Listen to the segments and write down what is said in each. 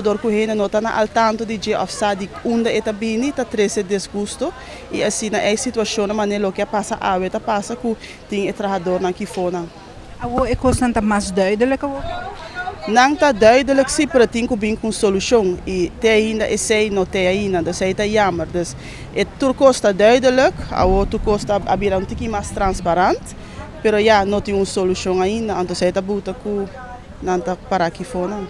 Dor ku hende no ta na al tanto di dje òf sa di unda e ta bini, ta trese disgusto i asina ei situashonnan manera loke a pasa awe ta pasa ku tin e trahadornan kifonan. Awor e kosnan ta mas duidelijk awor? Nan ta duidelijk si, pero tin ku bin ku un solushon i te ainda esei no te ainda, dus ei ta jammer. Dus e tur kos ta duidelijk, awor tur kos ta a bira un tiki mas transparant, pero ya no tin un solushon ainda, anto esei ta buta ku nan ta para kifonan.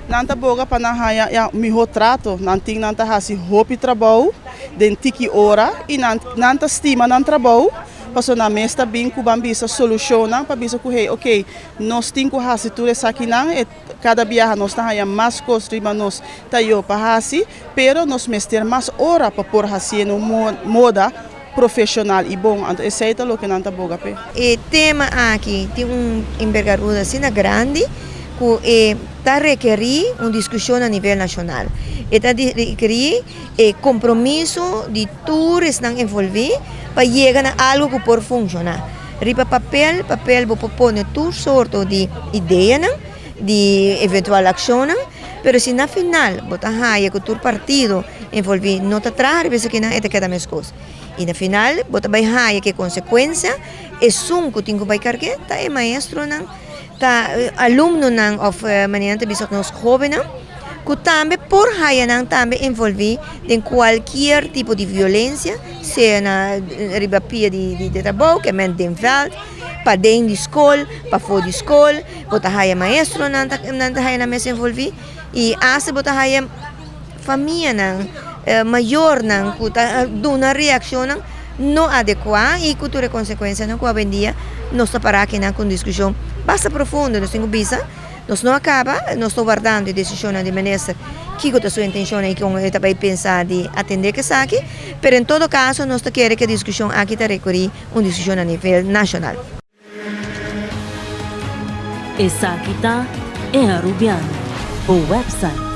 Nan ta boga pa nan haña ya mihó trato, nan tin nan ta hasi hopi trabou den tiki ora i nan nan ta stima nan trabou. Pasobra nan mes ta bin ku ban bisa solushonnan pa bisa ku hey ok nos tin ku hasi tur esakinan e kada biaha nos ta haña mas kos riba nos tayo pa hasi pero nos mester mas ora pa por hasié na un moda profeshonal i bon anto esei ta loke nan ta boga p'e. E tema aki tin un enbergadura asina grandi ku e ta rekerí un diskushon a nivel nashonal. E ta rekerí e kompromiso di tur esnan envolví pa yega na algu ku por funshoná. Riba papel, papel bo por pone tur sorto di ideanan, di eventual akshonnan, pero si na final bo ta haya ku tur partido envolví no ta traha riba esakinan e ta keda meskos. I na final bo ta bai haya ku e konsekuensia esun ku tin ku bai karg'é ta e maestronan, ta alumnonan òf manera nan ta bisa nos hóbennan. ku tambe por haya nan tambe envolví den kualkier tipo di violensia, sea na riba pia di trabou, ke men den vèlt, paden di skol, pafó di skol, bo ta haya maestronan ta nan ta haya nan mes envolví i asta bo ta haya famianan, mayornan ku ta duna reakshonnan no adekuá i ku tur e konsekuensianan ku awendia nos ta pará akinan ku un diskushon basta profundo, nos tin ku bisa. Nos no a caba, nos ta wardando e decisionnan di minister, kico ta su intencionnan y con e ta bay pensa di atende cu esaki, pero en todo caso nos ta kere cu e discusion aki ta recuri un decision a nivel nacional. Esaki ta E Arubiano, bo website.